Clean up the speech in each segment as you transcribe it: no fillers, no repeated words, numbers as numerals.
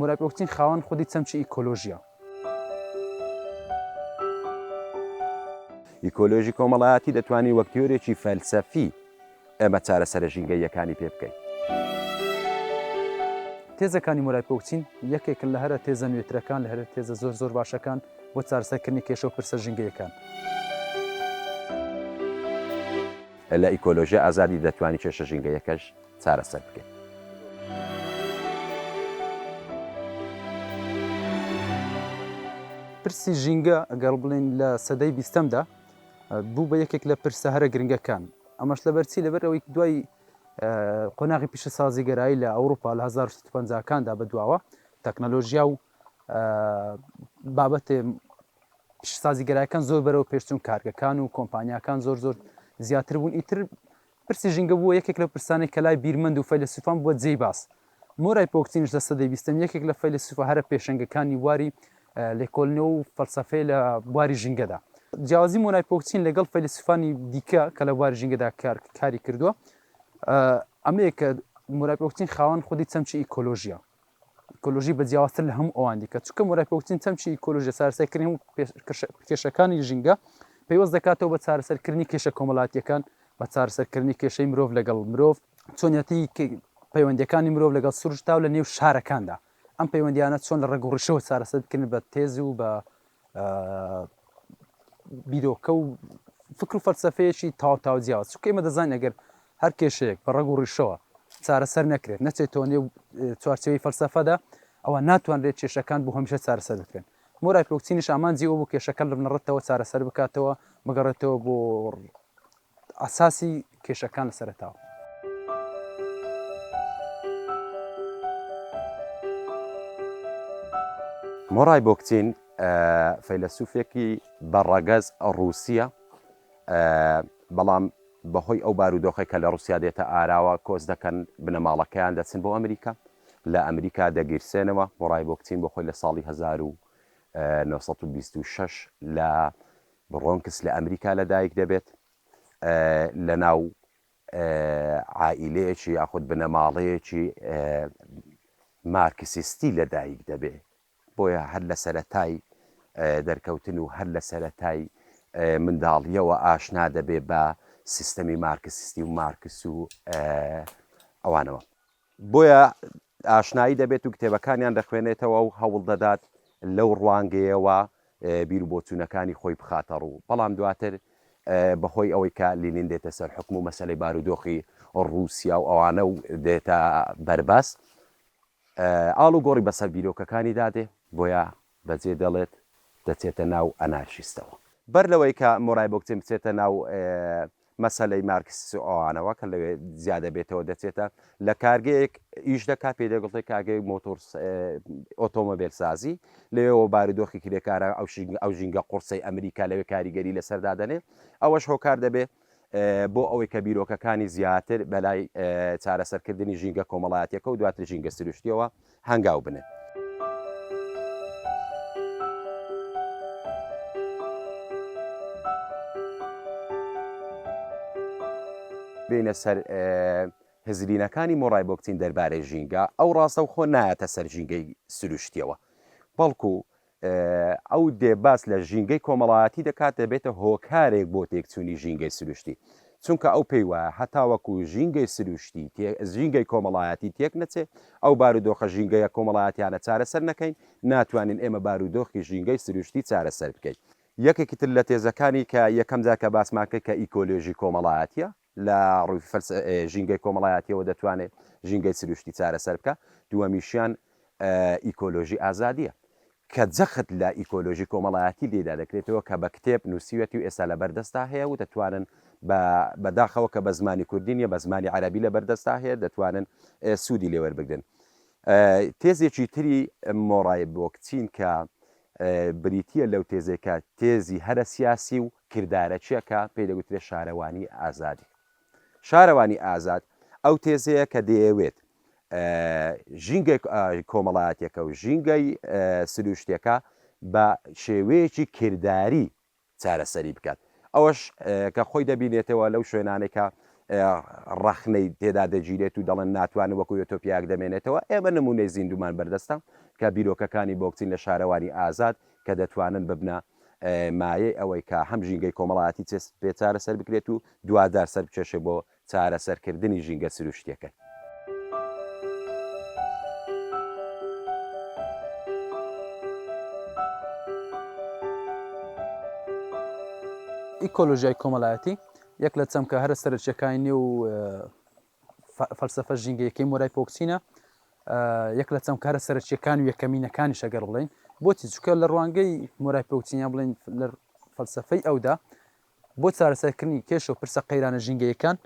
مۆرای بۆکچین خاوەن خودی چەمکی ئیکۆلۆژیە. ئیکۆلۆژی کۆمەڵایەتی دەتوانین وەک تیۆرێکی فەلسەفی ئێمە چارەسەرە ژینگەییەکانی پێ بکەین. تێزەکانی مۆرای بۆکچین یەکێکن لە هەرە تێزە نوێترەکان، لە هەرە تێزە زۆر زۆر باشەکان بۆ چارەسەرکردنی کێشە و پرسە ژینگەیەکان. لە ئیکۆلۆژیا ئازادی دەتوانی کێشە ژینگەیەکەش چارەسەر بکەیت. پرسی ژینگە ئەگەر بڵێین لە سەدەی بیستەمدا بوو بە یەکێک لە پرسە هەرە گرنگەکان، ئەمەش لەبەر چی؟ لەبەر ئەوەی دوای قۆناغی پیشەسازیگەرایی لە ئەوروپا لە 1950 کاندا بەدواوە تەکنەلۆژیا و بابەتێ پیشەسازیگەرایەکان زۆر بەرەو پێشچوون کارگەکان و کۆمپانیاکان زۆر زۆر زیاتر بوون ئیتر پرسی ژینگە بووە یەکێک لەو پرسانەی کە لای بیرمەند و فەیلەسوفان بووە جێی باس. مۆرای بۆکچینیش لە سەدەی بیستەم یەکێک لە فەیلەسوفە هەرە پێشەنگەکانی بواری لێکۆلنەوە و فەلسەفەیە لە بواری ژینگەدا. جیاوازی مۆرای بۆکچین لەگەڵ فەیلەسوفانی دیکە کە لە بواری ژینگەدا کار کاری کردووە ئەمەیە کە مۆرای بۆکچین خاوەن خودی چەمکی ئیکۆلۆژیە. ئیکۆلۆژی بە جیاوازتر لە هەموو ئەوان دیکە چونکە مۆرای بۆکچین چەمکی ئیکۆلۆژی چارەسەرکردنی هەموو کێشەکانی ژینگە پەیوەست دەکاتەوە بە چارەسەرکردنی کێشە کۆمەڵاتیەکان بە چارەسەرکردنی کێشەی مرۆڤ لەگەڵ مرۆڤ چۆنیەتی پەیوەندیەکانی مرۆڤ لەگەڵ سروشتا و لە نێو شارەکاندا ئەم پەیوەندیانە چۆن لە ڕەگ و ڕیشەوە چارەسەر بکرێن بە تێز و بە بیرۆکە و فکر و فەلسەفەیەکی تاو تاو جیاواز چونکە ئێمە دەزانین ئەگەر هەر کێشەیەک بە ڕەگ و ڕیشەوە چارەسەر نەکرێت نەچێتەوە نێو چوارچێوەی فەلسەفەدا ئەوە ناتوانرێت کێشەکان بۆ هەمیشە چارەسەر بکرێن مۆرای پۆکچینیش ئامانجی ئەوە بوو کێشەکە لە بنەڕەتەوە چارەسەر بکاتەوە بگەڕێتەوە بۆ ئەساسی کێشەکان لە سەرەتاوە. مۆرای بۆکچین فەیلەسوفێکی بە ڕەگەز ڕووسییە، بەڵام بەهۆی ئەو بارودۆخەی کە لە ڕووسیا دێتە ئاراوە کۆچ دەکەن، بنەماڵەکەیان دەچن بۆ ئەمریکا، لە ئەمریکا دەگیرسێنەوە. مۆرای بۆکچین بۆ خۆی لە ساڵی 1926 لە بڕۆنکس لە ئەمریکا لەدایک دەبێت، لەناو عائیلەیەکی یاخود بنەماڵەیەکی مارکسیستی لەدایک دەبێ، بۆیە هەر لە سەرەتای دەرکەوتن و هەر لە سەرەتای منداڵییەوە ئاشنا دەبێ بە سیستەمی مارکسیستی و مارکس و ئەوانەوە. بۆیە ئاشنایی دەبێت و کتێبەکانیان دەخوێنێتەوە و هەوڵ دەدات لەو ڕوانگەیەوە بیر و بۆچوونەکانی خۆی بخاتە ڕوو. بەڵام دواتر بەهۆی ئەوەی کە لینین دێتە سەر حوکم و مەسەلەی بارودۆخی ڕووسیا و ئەوانە و دێتە بەرباس، ئاڵوگۆڕی بەسەر بیرۆکەکانیدا دێ، بۆیە بەجێ دێڵێت دەچێتە ناو ئەنارشیستەوە. بەر لەوەی کە مۆرای بۆکچین بچێتە ناو مەسەلەی مارکسیس و ئەوانەوە کە لەوێ جیا دەبێتەوە دەچێتە لە کارگەیەک ئیش دەکات پێی دەگوترێت کارگەی مۆتۆر ئۆتۆمۆبێل سازی لەوێوە بارودۆخی کرێکاران ئەو ئەو ژینگە قوڕسەی ئەمریکا لەوێ کاریگەری لەسەر دادەنێ ئەوەش هۆکار دەبێ بۆ ئەوەی کە بیرۆکەکانی زیاتر بەلای چارەسەرکردنی ژینگە کۆمەڵایەتیەکە و دواتر ژینگە سروشتیەوە هەنگاو بنێن. بێینە سەر هزرینەکانی مۆرای بۆکچین دەربارەی ژینگە، ئەو ڕاستەوخۆ نایەتە سەر ژینگەی سروشتیەوە، بەڵکو ئەو دێ باس لە ژینگەی کۆمەڵایەتی دەکات دەبێتە هۆکارێک بۆ تێکچوونی ژینگەی سروشتی چونکە ئەو پێی وایە هەتاوەکو ژینگەی سروشتی ژینگەی کۆمەڵایەتی تێک نەچێ ئەو بارودۆخە ژینگەیە کۆمەڵایەتیانە چارەسەر نەکەین ناتوانین ئێمە بارودۆخی ژینگەی سروشتی چارەسەر بکەین. یەکێکی تر لە تێزەکانی کە یەکەم جار کە باسمان کرد کە ئیکۆلۆژی کۆمەڵایەتیە لە ڕووی ژینگەی کۆمەڵایەتیەوە دەتوانێت ژینگەی سروشتی چارەسەر بکات، دووەمیشیان ئیکۆلۆژی ئازادیە کە جەخت لە ئیکۆلۆژی کۆمەڵایەتی لێدا دەکرێتەوە کە بە کتێب نووسیویەتی و ئێستا لە بەردەستا هەیە و دەتوانن بە بەداخەوە کە بە زمانی کوردی نیە بە زمانی عەرەبی لە بەردەستا هەیە دەتوانن سوودی لێ وەربگرن. تێزێکی تری مۆرای بۆکچین کە بریتییە لەو تێزەی کە تێزی هەرە سیاسی و کردارەکییە کە پێی دەگوترێت شارەوانی ئازادی. شارەوانی ئازاد ئەو تێزەیە کە دەیەوێت ژینگە کۆمەڵایەتیەکە و ژینگەی سروشتیەکە بە شێوەیەکی کرداری چارەسەری بکات. ئەوەش کە خۆی دەبینێتەوە لەو شوێنانەی کە ڕەخنەی تێدا دەگیرێت و دەڵێن ناتوانن وەکو یۆتۆپیایەک دەمێنێتەوە، ئێمە نموونەی زیندوومان بەردەستە کە بیرۆکەکانی بۆکچین لە شارەوانی ئازاد کە دەتوانن ببنە مایەی ئەوەی کە هەم ژینگەی کۆمەڵایەتی پێ چارەسەر بکرێت و دواجار سەربکێشێ بۆ چارەسەرکردنی ژینگە سروشتیەکەی. ئیکۆلۆژیای کۆمەڵایەتی یەک لە چەمکە هەرە سەرەکیەکانی نێو فەلسەفە ژینگەیەکەی مۆرای پۆکچینە یەک لە چەمکە هەرە سەرەکیەکان و یەکەمینەکانیش ئەگەر بڵێین بۆچی چونکە لە ڕوانگەی مۆرای پۆکچین یان بڵێین لە فەلسەفەی ئەودا بۆ چارەسەرکردنی کێشە و پرسە قەیرانە ژینگەیەکان،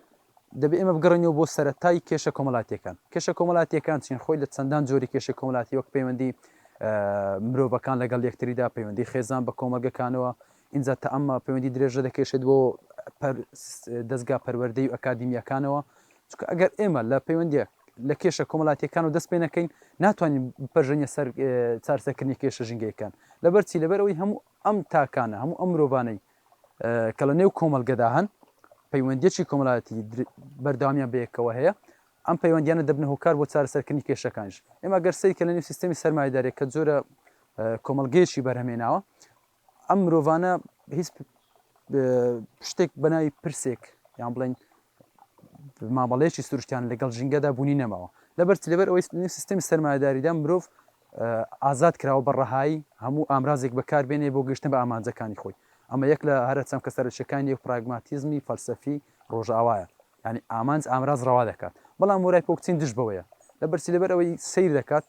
دەبێ ئێمە بگەڕێینەوە بۆ سەرەتای کێشە کۆمەڵاتییەکان. کێشە کۆمەڵاتییەکان چین؟ خۆی لە چەندان جۆری کێشەی کۆمەڵاتی وەک پەیوەندی مرۆڤەکان لەگەڵ یەکتریدا، پەیوەندی خێزان بە کۆمەڵگەکانەوە، ئینجا تا ئەمە پەیوەندی درێژە دەکێشێت بۆ دەزگا پەروەردەی و ئەکادیمییەکانەوە. چونکە ئەگەر ئێمە لە پەیوەندییە لە کێشە کۆمەڵاتییەکانەوە دەست پێ نەکەین، ناتوانین بپەرژێینە سەر چارەسەرکردنی کێشە ژینگەیەکان. لەبەر چی؟ لەبەر ئەوەی هەموو ئەم تاکانە، هەموو ئەم مرۆڤانەی کە لە نێو کۆمەڵگەدا هەن، پەیوەندییەکی کۆمەڵایەتی بەردەوامیان بەیەکەوە هەیە، ئەم پەیوەندیانە دەبنە هۆکار بۆ چارەسەرکردنی کێشەکانیش. ئێمە گەر سەیر کە لە نێو سیستەمی سەرمایەداری کە جۆرە کۆمەڵگەیەکی بەرهەمێناوە، ئەم مرۆڤانە هیچ شتێک بە ناوی پرسێک یان بڵێین مامەڵەیەکی سروشتیان لەگەڵ ژینگەدا بوونی نەماوە. لەبەر چ؟ لەبەر ئەوەی نێو سیستەمی سەرمایەداریدا مرۆڤ ئازاد کراوە بە ڕەهایی هەموو ئامرازێک بەکار بێنێ بۆ گەیشتن بە ئامانجەکانی خۆی. ئەمە یەک لە هەرە چەمکە سەرەکییەکانی نێو پراگماتیزمی فەلسەفی ڕۆژئاوایە. یانی ئامانج ئامراز ڕەوا دەکات. بەڵام مۆرای پۆکچین دژ بەوەیە. لەبەر چی؟ لەبەر ئەوەی سەیر دەکات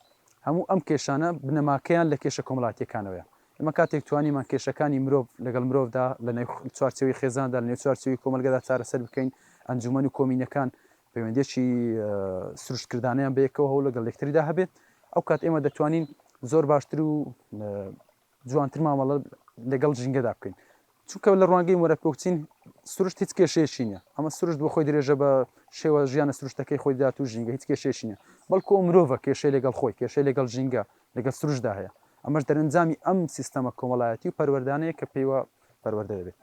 هەموو ئەم کێشانە بنەماکەیان لە کێشە کۆمەڵاتییەکانەوەیە. ئێمە کاتێک توانیمان کێشەکانی مرۆڤ لەگەڵ مرۆڤدا لە نێو چوارچێوەی خێزاندا، لە نێو چوارچێوەی کۆمەڵگەدا چارەسەر بکەین، ئەنجومەن و کۆمینەکان پەیوەندییەکی سروشتکردانەیان بەیەکەوە هەو لەگەڵ یەکتریدا هەبێت، ئەو کات ئێمە دەتوانین زۆر باشتر و جوانتر مامەڵە لەگەڵ ژینگەدا بکەین. چونکە لە ڕوانگەی مۆرەپۆکچین سروشت هیچ کێشەیەکی نییە، ئەمە سروشت بۆ خۆی درێژە بە شێوە ژیانە سروشتەکەی خۆی دەدات و ژینگە هیچ کێشەیەکی نییە، بەڵکو ئەو مرۆڤە کێشەی لەگەڵ خۆی، کێشەی لەگەڵ ژینگە، لەگەڵ سروشتدا هەیە. ئەمەش دەرەنجامی ئەم سیستەمە کۆمەڵایەتی و پەروەردانەیە کە پێیوە پەروەردە دەبێت.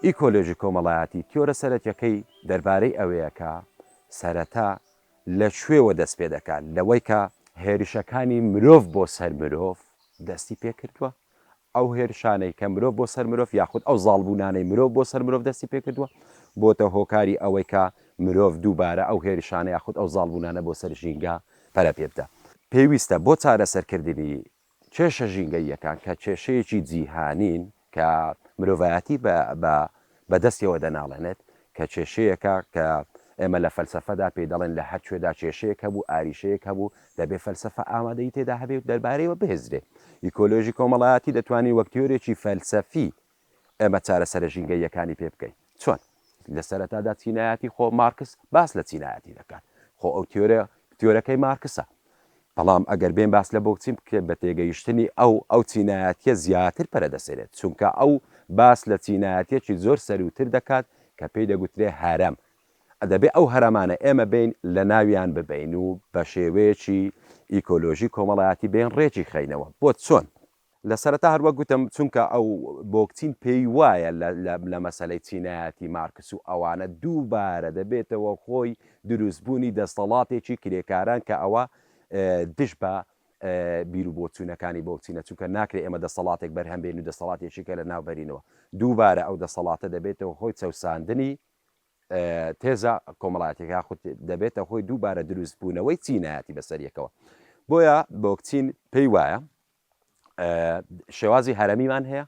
ئیکۆلۆژی کۆمەڵایەتی تیۆرە سەرەکیەکەی دەربارەی ئەوەیە کە سەرەتا لە کوێوە دەست پێ دەکات؟ لەوەی کە هێرشەکانی مرۆڤ بۆ سەر مرۆڤ دەستی پێ کردووە، ئەو هێرشانەی کە مرۆڤ بۆ سەر مرۆڤ یاخود ئەو زاڵبوونانەی مرۆڤ بۆ سەر مرۆڤ دەستی پێ کردووە، بۆتە هۆکاری ئەوەی کە مرۆڤ دووبارە ئەو هێرشانە یاخود ئەو زاڵبوونانە بۆ سەر ژینگە پەرە پێ بدا. پێویستە بۆ چارەسەرکردنی کێشە ژینگەییەکان کە کێشەیەکی جیهانین کە مرۆڤایەتی بە بە بە دەستیەوە دەناڵێنێت کە کێشەیەکە کە ئێمە لە فەلسەفەدا پێی دەڵێن لە هەر کوێدا کێشەیەک هەبوو ئاریشەیەک هەبوو دەبێ فەلسەفە ئامادەیی تێدا هەبێ و دەربارەیەوە بهزرێ. ئیکۆلۆژی کۆمەڵایەتی دەتوانین وەک تیۆرێکی فەلسەفی ئێمە چارەسەرە ژینگەییەکانی پێ بکەین. چۆن؟ لە سەرەتادا چینایەتی خۆ مارکس باس لە چینایەتی دەکات. خۆ ئەو تیۆرە تیۆرەکەی مارکسە. بەڵام ئەگەر بێین باس لە بۆکچین بکرێت بە تێگەیشتنی ئەو، ئەو چینایەتییە زیاتر پەرە دەسێنێت. چونکە ئەو باس لە چینایەتییەکی زۆر سەرووتر دەکات کە پێی دەگوترێ هەرەم. دەبێ ئەو هەرەمانە ئێمە بێین لەناویان ببەین و بە شێوەیەکی ئیکۆلۆژی کۆمەڵایەتی بێین ڕێکی خەینەوە. بۆ چۆن؟ لە سەرەتا هەر وەک گوتم چونکە ئەو بۆکچین پێی وایە لە مەسەلەی چینایەتی مارکس و ئەوانە دووبارە دەبێتەوە خۆی دروستبوونی دەستەڵاتێکی کرێکاران کە ئەوە دژ بە بیروبۆچوونەکانی بۆکچینە چونکە ناکرێت ئێمە دەسەڵاتێک بەرهەم بێنین و دەسەڵاتێکی کە لە ناو بەرینەوە دووبارە ئەو دەسەڵاتە دەبێتەوە هۆی چەوساندنی تێزە کۆمەڵایەتیەکە یاخود دەبێتە هۆی دووبارە دروستبوونەوەی چینایەتی بەسەر یەکەوە بۆیە بۆکچین پێی وایە شێوازی هەرەمیمان هەیە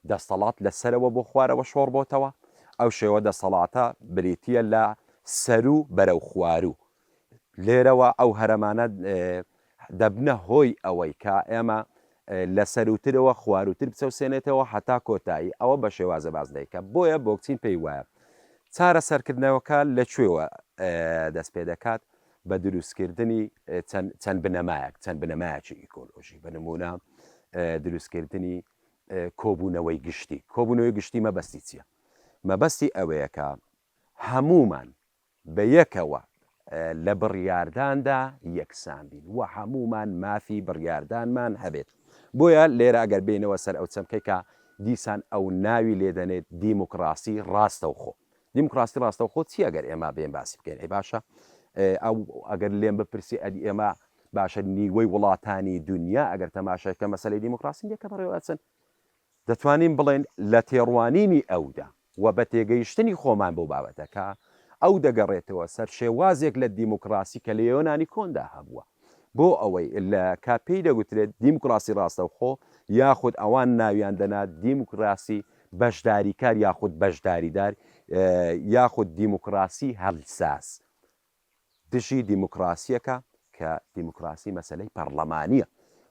دەستەڵات لە سەرەوە بۆ خوارەوە شۆڕ بۆتەوە ئەو شێوە دەسەڵاتە بریتە لە سەرو بەرەو خواروو لێرەوە ئەو هەرەمانە دەبنە هۆی ئەوەی کە ئێمە لە سەروترەوە خواروتر بچەوسێنێتەوە هەتا کۆتایی ئەوە بە شێوازە بازنەیەکە بۆیە بۆکچین پێی وایە چارەسەرکردنەوەکە لە کوێوە دەست پێ دەکات بە دروستکردنی چەند بنەمایەک چەند بنەمایەکی ئیکۆلۆژی بە نمونە دروستکردنی کۆبوونەوەی گشتی کۆبوونەوەی گشتی مەبەستی چییە مەبەستی ئەوەیە کە هەمومان. بە یەکەوە لە بڕیارداندا یەکسان بین و هەموومان مافی بڕیاردانمان هەبێت. بۆیە لێرە ئەگەر بێینەوە سەر ئەو چەمکەی کە دیسان ئەو ناوی لێ دەنێت دیموکراسی ڕاستەوخۆ. دیموکراسی ڕاستەوخۆ چییە گەر ئێمە بێین باسی بکەین؟ ئەی باشە ئەو ئەگەر لێم بپرسی ئەدی ئێمە باشە نیوەی وڵاتانی دنیا ئەگەر تەماشای کە مەسەلەی دیموکراسی نییە کە بەڕێوە ئەچن دەتوانین بڵێین لە تێڕوانینی ئەودا و بە تێگەیشتنی خۆمان بۆ بابەتەکە، ئەو دەگەڕێتەوە سەر شێوازێک لە دیموکراسی کە لە یۆنانی کۆندا هەبووە. بۆ ئەوەی لە کە پێی دەگوترێت دیموکراسی ڕاستەوخۆ یاخود ئەوان ناویان دەنا دیموکراسی بەشداریکار یاخود بەشداریدار یاخود دیموکراسی هەلساز. دژی دیموکراسیەکە کە دیموکراسی مەسەلەی پەڕلەمانیە.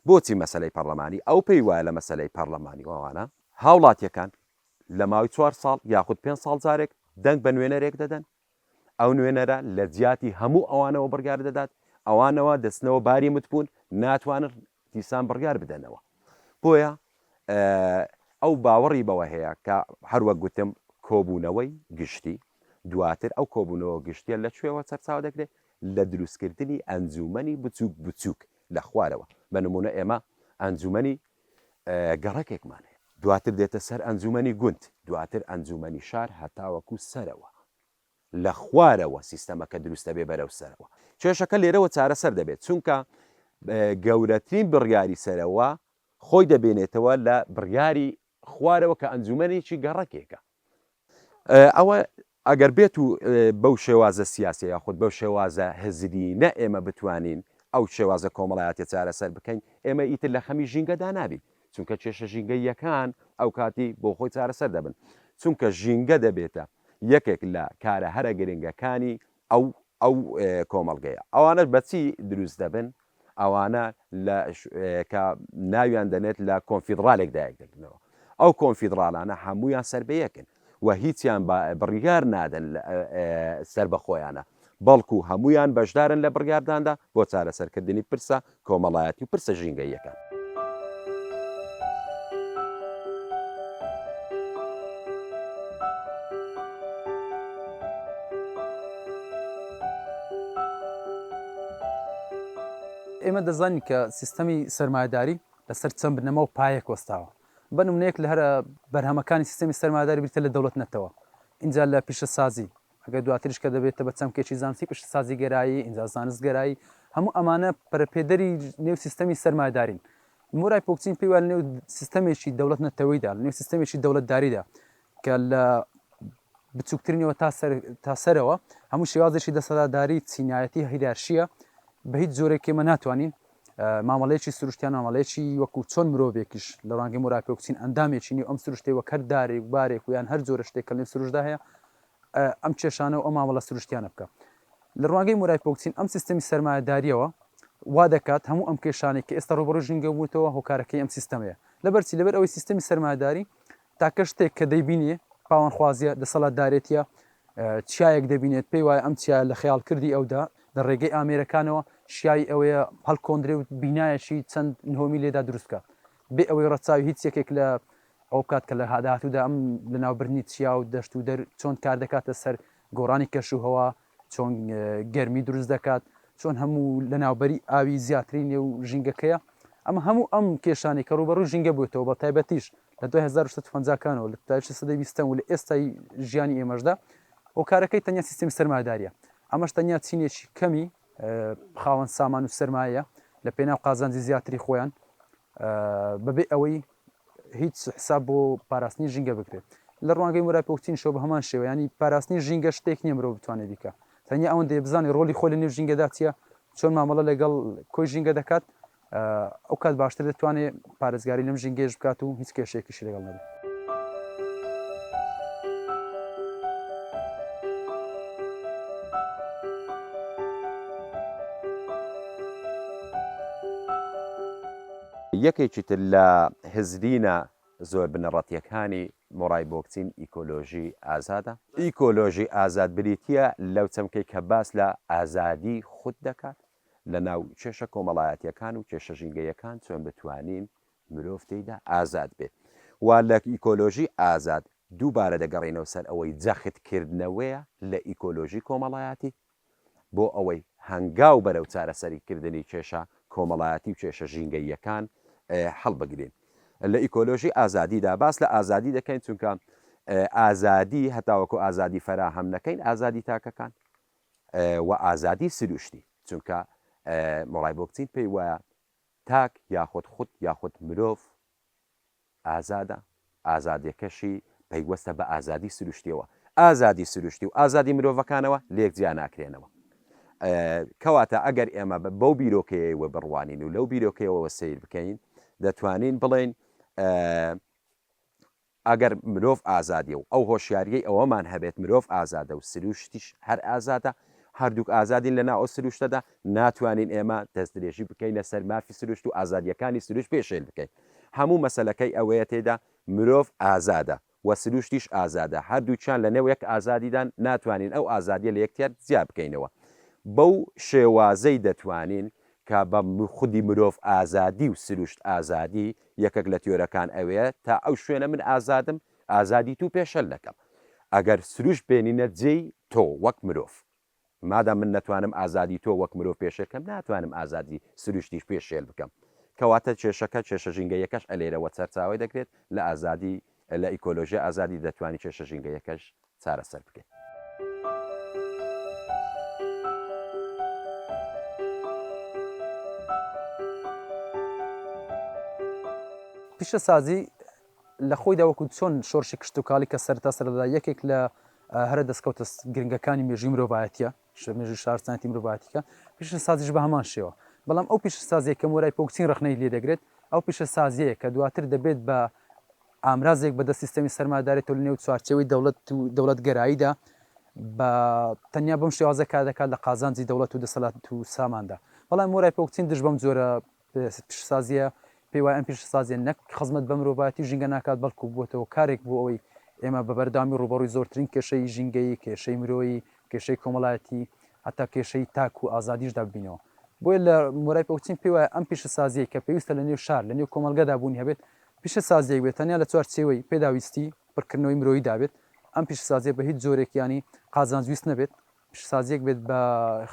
بۆچی مەسەلەی پەڕلەمانی؟ ئەو پێی وایە لە مەسەلەی پەڕلەمانی و ئەوانە هاوڵاتیەکان لە ماوەی چوار ساڵ یاخود پێنج ساڵ جارێک دەنگ بە نوێنەرێک دەدەن، ئەو نوێنەرە لە جیاتی هەموو ئەوانەوە بڕیار دەدات، ئەوانەوە دەچنەوە باری متبوون ناتوانن دیسان بڕیار بدەنەوە. بۆیە ئەو باوەڕی بەوە هەیە کە هەروەک گوتم کۆبوونەوەی گشتی، دواتر ئەو کۆبوونەوە گشتیە لە کوێوە سەرچاوە دەگرێت؟ لە دروستکردنی ئەنجوومەنی بچووک بچووک لە خوارەوە. بە نموونە ئێمە ئەنجوومەنی گەڕەکێکمان هەیە. دواتر دێتە سەر ئەنجوومەنی گوند، دواتر ئەنجوومەنی شار هەتاوەکو سەرەوە. لە خوارەوە سیستەمەکە دروست دەبێت بەرەو سەرەوە. کێشەکە لێرەوە چارەسەر دەبێت، چونکە گەورەترین بڕیاری سەرەوە خۆی دەبینێتەوە لە بڕیاری خوارەوە کە ئەنجومەنێکی گەڕەکێکە. ئەوە ئەگەر بێت و بەو شێوازە سیاسیە یاخود بەو شێوازە هزرینە ئێمە بتوانین ئەو شێوازە کۆمەڵایەتیە چارەسەر بکەین، ئێمە ئیتر لە خەمی ژینگەدا نابین، چونکە کێشە ژینگەییەکان ئەوکاتی بۆ خۆی چارەسەر دەبن، چونکە ژینگە دەبێتە یەکێک لە کارە هەرە گرنگەکانی ئەو ئەو کۆمەڵگەیە. ئەوانەش بە چی دروست دەبن؟ ئەوانە لە کە ناویان دەنێت لە کۆنفیدڕالێکدا یەک دەگرنەوە. ئەو کۆنفیدڕالانە هەموویان سەر بە یەکن و هیچیان بڕیار نادەن سەربەخۆیانە، بەڵکو هەموویان بەشدارن لە بڕیارداندا بۆ چارەسەرکردنی پرسە کۆمەڵایەتی و پرسە ژینگەییەکان. ئێمە دەزانین کە سیستەمی سەرمایەداری لەسەر چەند بنەما و پایەک وەستاوە. بە نمونەیەک لە هەرە بەرهەمەکانی سیستەمی سەرمایەداری بریتیە لە دەوڵەت نەتەوە، ئینجا لە پیشەسازی، ئەگەر دواتریش کە دەبێتە بە چەمکێکی زانستی پیشەسازیگەرایی، ئینجا زانستگەرایی، هەموو ئەمانە پەرەپێدەری نێو سیستەمی سەرمایەدارین. مۆرای پۆکچین پێی وایە لەنێو سیستەمێکی دەوڵەت نەتەوەیدا، لەنێو سیستەمێکی دەوڵەتداریدا کە لە بچووکترینەوە تا سەر تا سەرەوە هەموو شێوازێکی دەسەڵاتداری چینایەتی هیرارشیە، بە هیچ جۆرێک ئێمە ناتوانین مامەڵەیەکی سروشتیان مامەڵەیەکی وەکو چۆن مرۆڤێکیش لە ڕوانگەی مۆرای پۆکچین ئەندامێکی نێو ئەم سروشتەی وەک هەر دارێک و بارێک و یان هەر جۆرە شتێک کە لەنێو سروشتدا هەیە ئەم کێشانە و ئەم مامەڵە سروشتیانە بکا. لە ڕوانگەی مۆرای پۆکچین ئەم سیستەمی سەرمایەدارییەوە وا دەکات هەموو ئەم کێشانەی کە ئێستا ڕووبەڕووی ژینگە بووتەوە هۆکارەکەی ئەم سیستەمەیە. لەبەر چی؟ لەبەر ئەوەی سیستەمی سەرمایەداری تاکە شتێک کە دەیبینێ پاوانخوازییە، دەسەڵاتدارێتییە، چیایەک دەبینێت پێی وایە ئەم چیایە لە خەیاڵکردی ئەودا لە ڕێگەی ئامێرەکانەوە شیاوی ئەوەیە هەڵکۆندرێ و بینایەکی چەند نهۆمی لێدا دروست بکات بێ ئەوەی ڕەچاوی هیچ یەکێک لە ئەوە بکات کە لە داهاتوودا ئەم لەناوبردنی چیا و دەشت و دەر چۆن کار دەکاتە سەر گۆڕانی کەشوهەوا، چۆن گەرمی دروست دەکات، چۆن هەموو لەناوبەری ئاوی زیاتری نێو ژینگەکەیە. ئەمە هەموو ئەم کێشانەی کە ڕووبەڕووی ژینگە بووێتەوە بە تایبەتیش لە دوای 1950 کانەوە لە تایشی سەدەی بیستەم و لە ئێستای ژیانی ئێمەشدا هۆکارەکەی تەنیا سیستمی سەرمایەداریە. ئەمەش تەنیا چینێکی کەمی خاوەن سامان و سەرمایەیە لە پێناو قازانجی زیاتری خۆیان بەبێ ئەوەی هیچ حساب بۆ پاراستنی ژینگە بکرێت. لە ڕوانگەی مۆرای پۆکچینیشەوە بە هەمان شێوە، یانی پاراستنی ژینگە شتێک نییە مرۆڤ بتوانێت بیکا، تەنیا ئەوەندەیە بزانێت ڕۆڵی خۆی لە نێو ژینگەدا چییە، چۆن مامەڵە لەگەڵ کۆی ژینگە دەکات، ئەو کات باشتر دەتوانێت پارێزگاری لەم ژینگەیەش بکات و هیچ کێشەیەکیشی لەگەڵ نەبێت. یەکێکی تر لە هزرینە زۆر بنەڕەتییەکانی مۆرای بۆکچین ئیکۆلۆژی ئازادە. ئیکۆلۆژی ئازاد بریتییە لەو چەمکەی کە باس لە ئازادی خود دەکات لە ناو کێشە کۆمەڵایەتییەکان و کێشە ژینگەیەکان چۆن بتوانین مرۆڤ تێیدا ئازاد بێت و لە ئیکۆلۆژی ئازاد. دووبارە دەگەڕێینەوە سەر ئەوەی جەختکردنەوەیە لە ئیکۆلۆژی کۆمەڵایەتی بۆ ئەوەی هەنگاو بەرەو چارەسەریکردنی کێشە کۆمەڵایەتی و کێشە ژینگەییەکان هەڵبگرین. لە ئیکۆلۆژی ئازادیدا باس لە ئازادی دەکەین چونکە ئازادی هەتاوەکو ئازادی فەراهەم نەکەین ئازادی تاکەکان و ئازادی سروشتی چونکە مۆرای بۆکچین پێی وایە تاک یاخود خود یاخود مرۆڤ ئازادە، ئازادیەکەشی پەیوەستە بە ئازادی سروشتیەوە، ئازادی سروشتی و ئازادی مرۆڤەکانەوە لێک جیا ناکرێنەوە. کەواتە ئەگەر ئێمە بەو بیرۆکەیەوە بڕوانین و لەو بیرۆکەیەوە سەیر بکەین، دەتوانین بڵێین ئەگەر مرۆڤ ئازادیە و ئەو هۆشیاریەی ئەوەمان هەبێت مرۆڤ ئازادە و سروشتیش هەر ئازادە، هەردووک ئازادین لەناو ئەو سروشتەدا، ناتوانین ئێمە دەستدرێژی بکەینە سەر مافی سروشت و ئازادیەکانی سروشت پێشێل بکەین. هەموو مەسەلەکەی ئەوەیە تێیدا مرۆڤ ئازادە و سروشتیش ئازادە، هەردووکیان لەنێو یەک ئازادیدان، ناتوانین ئەو ئازادیە لە یەکتر جیا بکەینەوە. بەو شێوازەی دەتوانین کە بە خودی مرۆڤ ئازادی و سروشت ئازادی یەکەک لە تیۆرەکان ئەوەیە تا ئەو شوێنە من ئازادم ئازادی تو پێشەل دەکەم ئەگەر سروشت بێنینە جێی تۆ وەک مرۆڤ مادام من نەتوانم ئازادی تۆ وەک مرۆڤ پێشێل کەم ناتوانم ئازادی سروشتیش پێشێل بکەم کەواتە کێشەکە کێشە ژینگەیەکەش ئەلێرەوە سەرچاوەی دەگرێت لە ئازادی لە ئیکۆلۆژیا ئازادی دەتوانی کێشە ژینگەیەکەش چارەسەر بکەین. پیشەسازی لە خۆیدا وەکو چۆن شۆرشی کشتتوکاڵی کە سەرتا سەردا یەکێک لە هەرە دەستکەوتە گرنگەکانی مێژوی مرۆڤایەتە مێژوی شارستانیەتی مرۆڤایەتیکە پیشەسازیش بە هەمان شێوە بەڵام ئەو پیشەسازیە کە مۆرای پۆکچین ڕەخنەی لێ دەگرێت ئەو پیشەسازیەیە کە دواتر دەبێت بە ئامرازێک بەدەست سیستەمی سەرمایەدارێتەوە لە نێو چوارچێوەی دەوڵەت و دەوڵەتگەراییدا بە تەنیا بەم شێوازە کار دەکات لە قازانجی دەوڵەت و دەسەلات و ساماندا. بەڵام مۆرای پۆکچین دژ بەم جۆرە پیشەسازییە، پێی وایە ئەم پیشەسازییە نەک خزمەت بە مرۆڤایەتی و ژینگە ناکات، بەڵکو بووەتە هۆکارێک بۆ ئەوەی ئێمە بە بەردەوامی ڕووبەڕووی زۆرترین کێشەی ژینگەیی، کێشەی مرۆیی، کێشەی کۆمەڵایەتی، هەتا کێشەی تاک و ئازادیشدا ببینەوە. بۆیە لە مۆرای پۆکچین پێی وایە ئەم پیشەسازییەی کە پێویستە لە نێو شار، لە نێو کۆمەڵگەدا بوونی هەبێت، پیشەسازییەک بێت تەنیا لە چوارچێوەی پێداویستی پڕکردنەوەی مرۆییدا بێت، ئەم پیشەسازییە بە هیچ جۆرێک یانی قازانجویست نەبێت، پیشەسازییەک بێت بە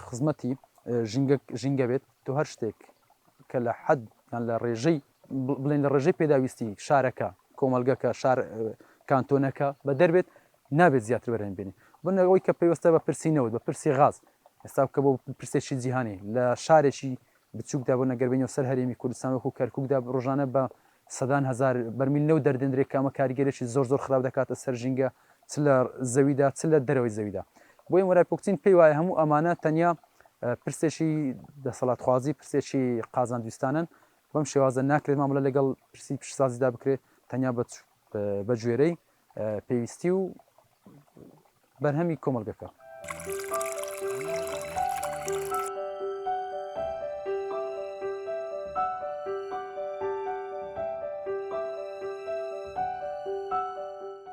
خزمەتی ژینگە ژینگە بێت، تۆ هەر شتێک کە لە حەد یان لە ڕێژەی بڵێن لە ڕێژەی پێداویستی شارەکە، کۆمەڵگەکە، شار کانتۆنەکە بەدەر بێت، نابێت زیاتر بەرهەم بێنێ. بۆ ئەوەی کە پەیوەستە بە پرسی نەوت، بە پرسی غاز، ئێستا کە بۆ پرسێکی جیهانی لە شارێکی بچووکدا بۆ نەگەر بێینەوە سەر هەرێمی کوردستان وەکو کەرکووکدا ڕۆژانە بە سەدان هەزار بەرمیل نەوت دەردێندرێت کە ئەمە کاریگەریی زۆر زۆر خراپ دەکاتە سەر ژینگە چ لە زەویدا چ لە دەرەوەی زەویدا. بۆیە مۆرای پۆکچین پێی وایە هەموو ئەمانە تەنیا پرسێکی دەسەڵاتخوازی، پرسێکی قازانجویستانەن، بەم شێوازە ناکرێت مامەڵە لەگەڵ پرسی پیشەسازیدا بکرێت تەنیا بە گوێرەی پێویستی و بەرهەمی کۆمەڵگەکە.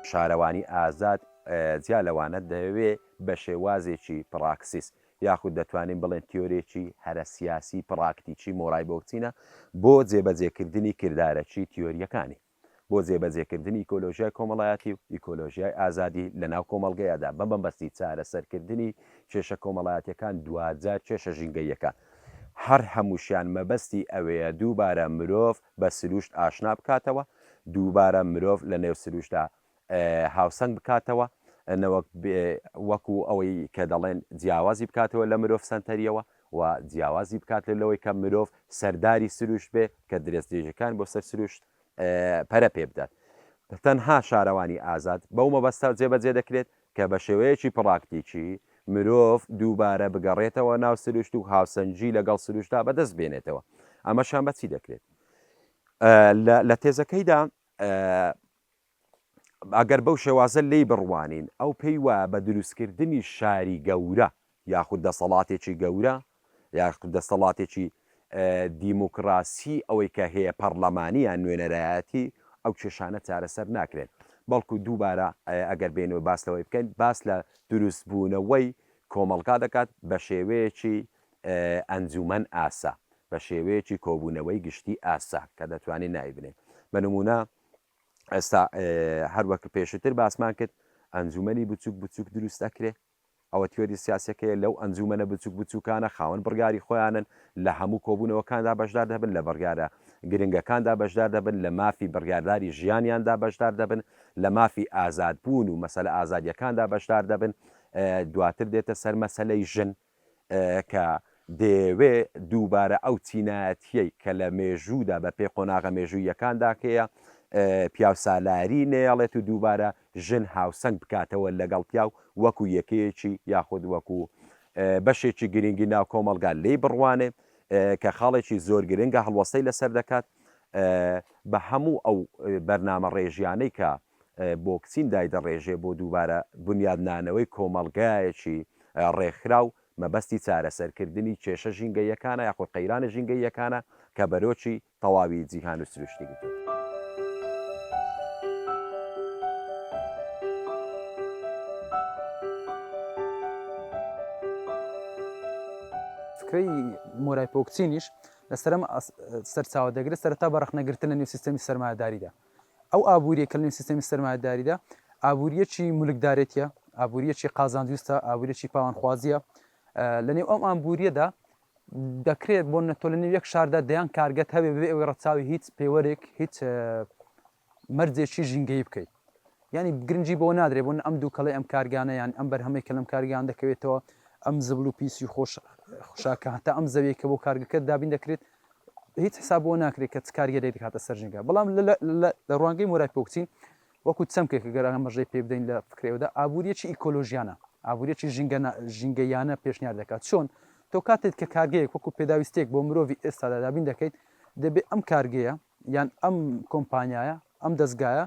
شارەوانی ئازاد جیا لەوانە دەیەوێ بە شێوازێکی پراکسیس یاخود دەتوانین بڵێن تیۆرێکی هەرە سیاسی پراکتیکی مۆرای بۆکچینە بۆ جێبەجێکردنی کردارەکی تیۆرییەکانی. بۆ جێبەجێکردنی ئیکۆلۆژیای کۆمەڵایەتی و ئیکۆلۆژیای ئازادی لەناو کۆمەڵگەیەدا بە مەبەستی چارەسەرکردنی کێشە کۆمەڵایەتیەکان دواجار کێشە ژینگەییەکان. هەر هەمووشیان مەبەستی ئەوەیە دووبارە مرۆڤ بە سروشت ئاشنا بکاتەوە، دووبارە مرۆڤ لەنێو سروشتدا هاوسەنگ بکاتەوە، نەوەک وەکو ئەوەی کە دەڵێن جیاوازی بکاتەوە لە مرۆڤ سەنتەریەوە و جیاوازی بکات لەوەی کە مرۆڤ سەرداری سروشت بێ کە درێژدرێژەکان بۆ سەر سروشت پەرە پێ بدات. تەنها شارەوانی ئازاد بەو مەبەستە جێبەجێ دەکرێت کە بە شێوەیەکی پڕاکتیکی مرۆڤ دووبارە بگەڕێتەوە ناو سروشت و هاوسەنگی لەگەڵ سروشتدا بەدەست بێنێتەوە. ئەمەشیان بە چی دەکرێت؟ لە تێزەکەیدا ئەگەر بەو شێوازە لێی بڕوانین، ئەو پێی وایە بە دروستکردنی شاری گەورە یاخود دەسەڵاتێکی گەورە یاخود دەسەڵاتێکی دیموکراسی ئەوەی کە هەیە پەڕلەمانی یان نوێنەرایەتی ئەو کێشانە چارەسەر ناکرێن بەڵکو دووبارە ئەگەر بێین و باس لەوەی بکەین باس لە دروستبوونەوەی کۆمەڵگا دەکات بە شێوەیەکی ئەنجومەن ئاسا بە شێوەیەکی کۆبوونەوەی گشتی ئاسا کە دەتوانین ناوی بنێین بە نموونە. ئێستا هەر وەک پێشووتر باسمان کرد ئەنجومەنی بچووک بچووک دروست ئەکرێ ئەوە تیۆری سیاسەکەیە لەو ئەنجومەنە بچووک بچووکانە خاوەن بڕیاری خۆیانن لە هەموو کۆبوونەوەکاندا بەشدار دەبن لە بڕیارە گرنگەکاندا بەشدار دەبن لە مافی بڕیارداری ژیانیاندا بەشدار دەبن لە مافی ئازادبوون و مەسەلە ئازادیەکاندا بەشدار دەبن دواتر دێتە سەر مەسەلەی ژن کە دەیەوێ دووبارە ئەو چینایەتییەی کە لە مێژوودا بە پێی قۆناغە مێژووییەکاندا هەیە، پیاوسالاری نەیەڵێت و دووبارە ژن هاوسەنگ بکاتەوە لەگەڵ پیاو وەکو یەکەیەکی یاخود وەکو بەشێکی گرنگی ناو کۆمەڵگا لێی بڕوانێ کە خاڵێکی زۆر گرنگە هەڵوەستەی لەسەر دەکات بە هەموو ئەو بەرنامە ڕێژیانەی کە بۆکسین دایدەڕێژێ بۆ دووبارە بونیادنانەوەی کۆمەڵگایەکی ڕێکخراو، مەبەستی چارەسەرکردنی کێشە ژینگەییەکانە یاخود قەیرانە ژینگەییەکانە کە بەرۆکی تەواوی جیهان و سروشتی گرتووە. فکرەی مۆرای پۆکچینیش لەسەر ئەم سەرچاوە دەگرێت، سەرەتا بە ڕەخنەگرتن لە نێو سیستەمی سەرمایەداریدا. ئەو ئابووریە کە لەنێو سیستەمی سەرمایەداریدا ئابووریەکی مولکدارێتیە، ئابووریەکی قازانجویستە، ئابووریەکی پاوانخوازیە، لەنێو ئەم ئابووریەدا دەکرێت بۆ نە تۆ لەنێو یەک شاردا دەیان کارگەت هەبێ بەبێ ئەوەی ڕەچاوی هیچ پێوەرێک هیچ مەرجێکی ژینگەیی بکەیت. یانی گرنگی بەوە نادرێت بۆ ئەم دووکەڵی ئەم کارگانە یان ئەم بەرهەمەی کە لەم کارگان دەکەوێتەوە ئەم زبڵ و پیسی خۆش خشاکە هەتا ئەم زەویەی کە بۆ کارگەکە دابین دەکرێت هیچ حساب بۆ ناکرێت کە چ کاریگەریەک دەکاتە سەر ژینگە بەڵام لە ڕوانگەی مۆرای پۆکچین وەکو چەمکێک گەر ئاماژەی پێ بدەین لە فکرەوەدا ئابووریەکی ئیکۆلۆژیانە ئابووریەکی ژینگە ژینگەیانە پێشنیار دەکات چۆن تۆ کاتێک کە کارگەیەک وەکو پێداویستێک بۆ مرۆڤی ئێستادا دابین دەکەیت دەبێت ئەم کارگەیە یان ئەم کۆمپانیایە ئەم دەستگایە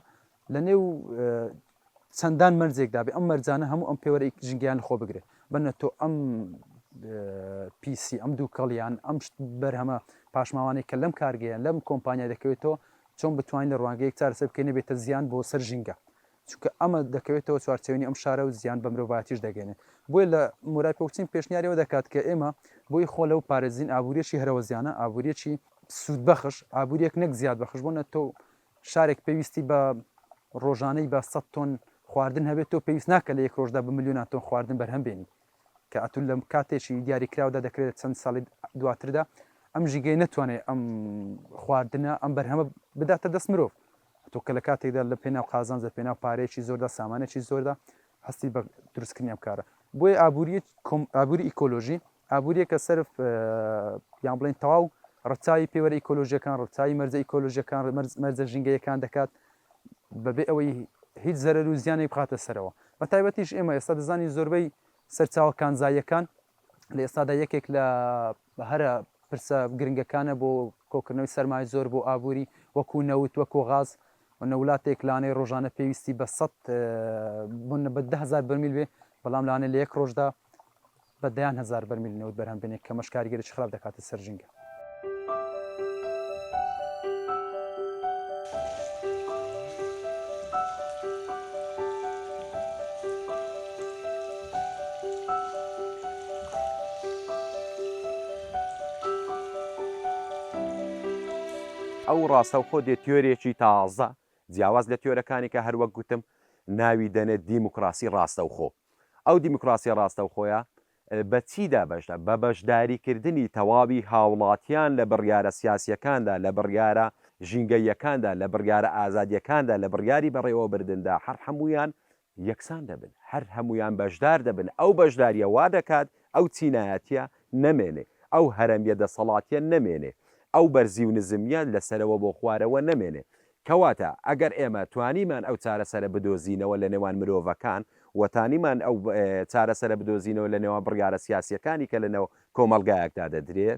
لە نێو چەندان مەرجێکدا بێ ئەم مەرجانە هەموو ئەم پێوەرەی ژینگەیان لەخۆ بگرێ بەنە تۆ ئەم پیسی ئەم دووکەڵیان ئەم بەرهەمە پاشماوانەی کە لەم کارگەیە لەم کۆمپانیا دەکەوێتەوە چۆن بتوانین لە ڕوانگەیەک چارەسەر بکەین نەبێتە زیان بۆ سەر ژینگە چونکە ئەمە دەکەوێتەوە چوارچێوەی ئەم شارە و زیان بە مرۆڤایەتیش دەگەێنێت بۆیە لە مورای پۆکچین پێشنیاریەوە دەکات کە ئێمە بۆی خۆ لەو پارێزین ئابووریەکی هەرەوەزیانە ئابووریەکی سوودبەخش ئابووریەک نەک زیاد بەخش بۆ نە تۆ شارێک پێویستی بە ڕۆژانەی بە 100 تۆن خواردن هەبێت تۆ پێویست ناکە لە یەک ڕۆژدا بە ملیۆنان تۆن خواردن بەرهەم بێنی کە ئەتو لە کاتێکی دیاریکراودا دەکرێت چەند ساڵی دواتردا ئەم ژیگەی نەتوانێت ئەم خواردنە ئەم بەرهەمە بداتە دەست مرۆڤ تۆ کە لە کاتێکدا لە پێناو قازانج لە پێناو پارەیەکی زۆردا سامانێکی زۆردا هەستی بە دروستکردنی ئەم کارە بۆیە ئابووری ئابووری ئیکۆلۆژی ئابووریەکە سەرف یان بڵێن تەواو ڕەچاوی پێوەرە ئیکۆلۆژیەکان ڕەچاوی مەرجە ئیکۆلۆژیەکان مەرجە ژینگەیەکان دەکات بەبێ ئەوەی هیچ زەرەر و زیانێک بخاتە سەرەوە بە تایبەتیش ئێمە ئێستا دەزانین زۆربەی سەرچاوە کانزاییەکان لە ئێستادا یەکێک لە هەرە پرسە گرنگەکانە بۆ کۆکردنەوەی سەرمایە زۆر بۆ ئابووری وەکو نەوت وەکو غاز وە ولاتێک لانەی ڕۆژانە پێویستی بە سەد بە 10هزار بەرمیل بێ بەڵام لانە لە یەک ڕۆژدا بە دەیان هەزار بەرمیل نەوت بەرهەم بێنێت کەمەش کاریگەریی خراپ دەکاتە سەر ژینگە. ئەو ڕاستەوخۆ دێ تیۆرێکی تازە جیاواز لە تیۆرەکانی کە هەروەک گوتم ناوی دەنێت دیموکراسی ڕاستەوخۆ. ئەو دیموکراسیە ڕاستەوخۆیە بە چیدا بەشدار؟ بە بەشداریکردنی تەواوی هاوڵاتیان لە بڕیارە سیاسیەکاندا، لە بڕیارە ژینگەییەکاندا، لە بڕیارە ئازادیەکاندا، لە بڕیاری بەڕێوەبردندا، هەر هەموویان یەکسان دەبن، هەر هەموویان بەشدار دەبن، ئەو بەشداریە وا دەکات ئەو چینایەتیە نەمێنێ، ئەو هەرەمیە دەسەڵاتیە نەمێنێ، ئەو بەرزی و نزمیە لە سەرەوە بۆ خوارەوە نەمێنێ. کەواتە ئەگەر ئێمە توانیمان ئەو چارەسەرە بدۆزینەوە لە نێوان مرۆڤەکان و تانیمان ئەو چارەسەرە بدۆزینەوە لە نێوان بڕیارە سیاسیەکانی کە لە نێو کۆمەڵگایەکدا دەدرێ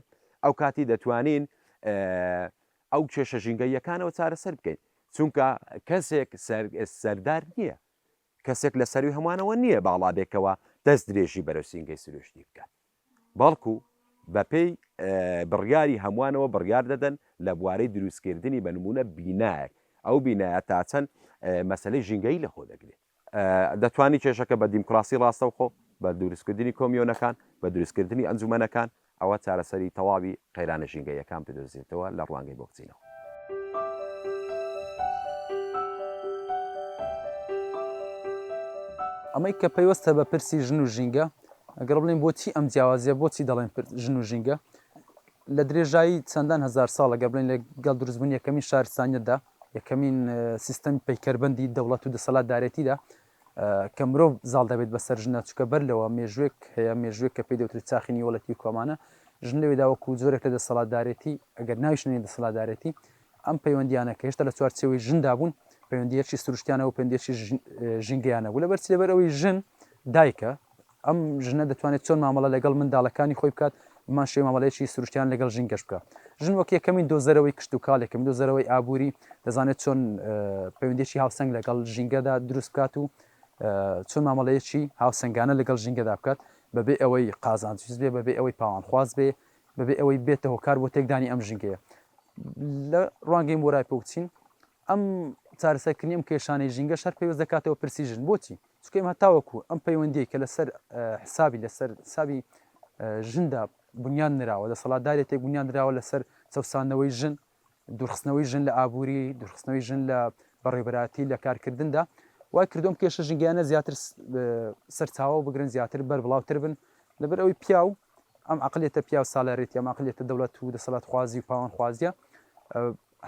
ئەو کاتی دەتوانین ئەو کێشە ژینگەییەکانەوە چارەسەر بکەین چونکە کەسێک سەردار نییە کەسێک لە سەروی هەمووانەوە نییە باڵا بێکەوە دەست درێژی بەرەو سینگەی سروشتی بکات بەڵکو بەپێی بڕیاری هەمووانەوە بڕیار دەدەن لە بوارەی دروستکردنی بە نموونە بینایەک، ئەو بینایە تا چەند مەسەلەی ژینگەیی لەخۆ دەگرێت. دەتوانی کێشەکە بە دیموکراسی ڕاستەوخۆ، بە دروستکردنی کۆمیۆنەکان، بە دروستکردنی ئەنجومەنەکان، ئەوە چارەسەری تەواوی قەیرانە ژینگەییەکان بدۆزێتەوە لە ڕوانگەی بۆکچینەوە. ئەمەی کە پەیوەستە بە پرسی ژن و ژینگە، ئەگەر بڵێین بۆچی ئەم جیاوازییە، بۆچی دەڵێن ژن و ژینگە؟ لە درێژایی چەندان هەزار ساڵ ئەگەر بڵێین لەگەڵ دروستبوونی یەکەمین شارستانیەتدا، یەکەمین سیستەمی پەیکەربەندی دەوڵەت و دەسەلاتدارێتیدا کە مرۆڤ زاڵ دەبێت بەسەر ژنە، چونکە بەر لەوە مێژووێک هەیە، مێژووێک کە پێی دەوترێت چاخی نیۆڵیتی و کۆمانە، ژن لەوێدا وەکو جۆرێک لە دەسەڵاتدارێتی، ئەگەر ناویش نەنێین دەسەڵاتدارێتی، ئەم پەیوەندییانە کە هێشتا لە چوارچێوەی ژندا بوون، پەیوەندییەکی سروشتیانە و پەیوەندییەکی ژینگەیانە بوو. لەبەر چی؟ لەبەر ئەوەی ژن دایکە، ئەم ژنە دەتوانێت چۆن مامەڵە لەگەڵ منداڵەکانی خۆی بکات، بەمان شێوە مامەڵەیەکی سروشتیان لەگەڵ ژینگەش بکات. ژن وەک یەکەمین دۆزەرەوەی کشتوکاڵ، یەکەمین دۆزەرەوەی ئابووری، دەزانێت چۆن پەیوەندییەکی هاوسەنگ لەگەڵ ژینگەدا دروست بکات و چۆن مامەڵەیەکی هاوسەنگانە لەگەڵ ژینگەدا بکات، بەبێ ئەوەی قازانجویست بێ، بەبێ ئەوەی پاوانخواز بێ، بەبێ ئەوەی بێتە هۆکار بۆ تێکدانی ئەم ژینگەیە. لە ڕوانگەی مۆرای پۆکچین ئەم چارەسەرکردنی ئەم کێشانەی ژینگەش هەر پەیوەست دەکاتەوە پرسی ژن. بۆچی؟ چونکە ئێمە هەتاوەکو ئەم پەیوەندیەی کە لەسەر حسابی لەسەر حسابی ژندا بنیان نراوە، دەسەڵاتدارێتێک بنیان نراوە لەسەر چەوساندنەوەی ژن، دوورخستنەوەی ژن لە ئابووری، دوورخستنەوەی ژن لە بەڕێوەبەرایەتی لە کارکردندا، وای کردووە ئەم کێشە ژینگەیانە زیاتر سەرچاوە بگرن، زیاتر بەربڵاوتر بن، لەبەر ئەوەی پیاو ئەم عەقلیەتە پیاو سالارێتی، ئەم عەقلیەتە دەوڵەت و دەسەڵاتخوازی و پاوانخوازیە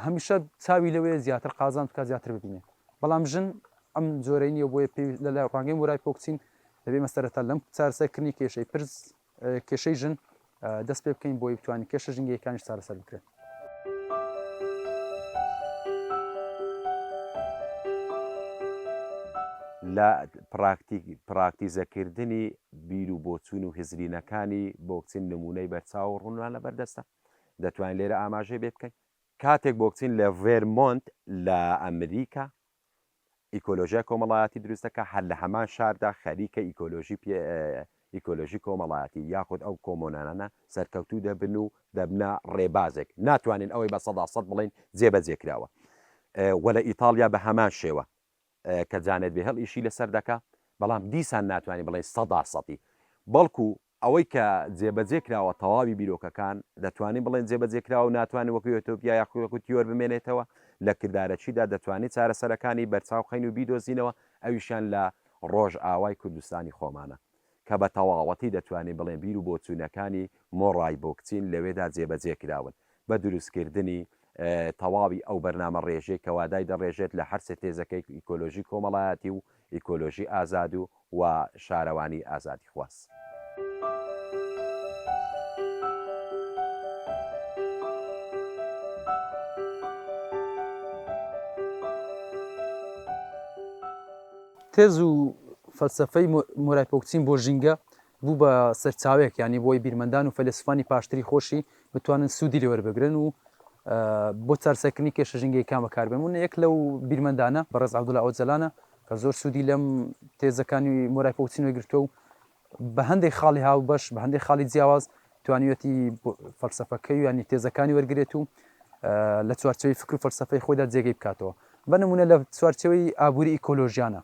هەمیشە چاوی لەوەیە زیاتر قازانج بکات، زیاتر ببینێ. بەڵام ژن ئەم جۆرەی نییە، بۆیە پێویست لە لای ڕوانگەی مۆرای پۆکچین دەبێ ئێمە سەرەتا لەم چارەسەرکردنی کێشەی پرس کێشەی ژن دەست پێ بکەین بۆی بتوانین کێشە ژینگەیەکانیش چارەسەر بکرێن. لە پراکتیزەکردنی بیر و بۆچوون و هزرینەکانی بۆکچین نموونەی بەرچاو و ڕوونمان لەبەردەستە، دەتوانین لێرە ئاماژەی بێ بکەین. کاتێک بۆکچین لە ڤێرمۆنت لە ئەمریکا ئیکۆلۆژیای کۆمەڵایەتی دروست دەکات، هەر لە هەمان شاردا خەریکە ئیکۆلۆژی پێ ئیکۆلۆژی کۆمەڵایەتی یاخود ئەو کۆمۆنانە سەرکەوتوو دەبن و دەبنە ڕێبازێک، ناتوانین ئەوەی بە سەدا سەد بڵێین جێبەجێ کراوە و لە ئیتاڵیا بە هەمان شێوە کە جانێت بێهڵ ئیشی لەسەر دەکا، بەڵام دیسان ناتوانین بڵێین سەدا سەدی، بەڵکو ئەوەی کە جێبەجێ کراوە تەواوی بیرۆکەکان دەتوانین بڵێین جێبەجێ کراوە و ناتوانێت وەکو یۆتۆپیا یاخود وەکو تیۆر بمێنێتەوە، لە کردارەکیدا دەتوانین چارەسەرەکانی بەرچاو خەین و بیدۆزینەوە، ئەویشیان لە ڕۆژئاوای کوردستانی خۆمانە کە بە تەواوەتی دەتوانین بڵێین بیر و بۆچوونەکانی مۆڕای بۆکچین لەوێدا جێبەجێ کراون بە دروستکردنی تەواوی ئەو بەرنامە ڕێژەی کەوا دایدەڕێژێت لە هەرسێ تێزەکەی ئیکۆلۆژی کۆمەڵایەتی و ئیکۆلۆژی ئازاد و و شارەوانی ئازادیخواز. تێز و فەلسەفەی مۆرای پۆکچین بۆ ژینگە بوو بە سەرچاوەیەک یانی بۆی بیرمەندان و فەیلەسوفانی پاشتری خۆشی بتوانن سوودی لێ وەربگرن و بۆ چارسەرکردنی کێشە ژینگەیەکان بەکاربێن و یەک لەو بیرمەندانە بەڕێز عەبدوڵا ئۆجەلانە کە زۆر سوودی لەم تێزەکانی مۆرای پۆکچین وەرگرتووە و بە هەندێک خاڵی هاوبەش بە هەندێک خاڵی جیاواز توانیویەتی فەلسەفەکەی و یانی تێزەکانی وەرگێت و لە چوارچێوەی فکر و فەلسەفەی خۆیدا جێگەی بکاتەوە بە نمونە لە چوارچێوەی ئابووری ئیکۆلۆژیانە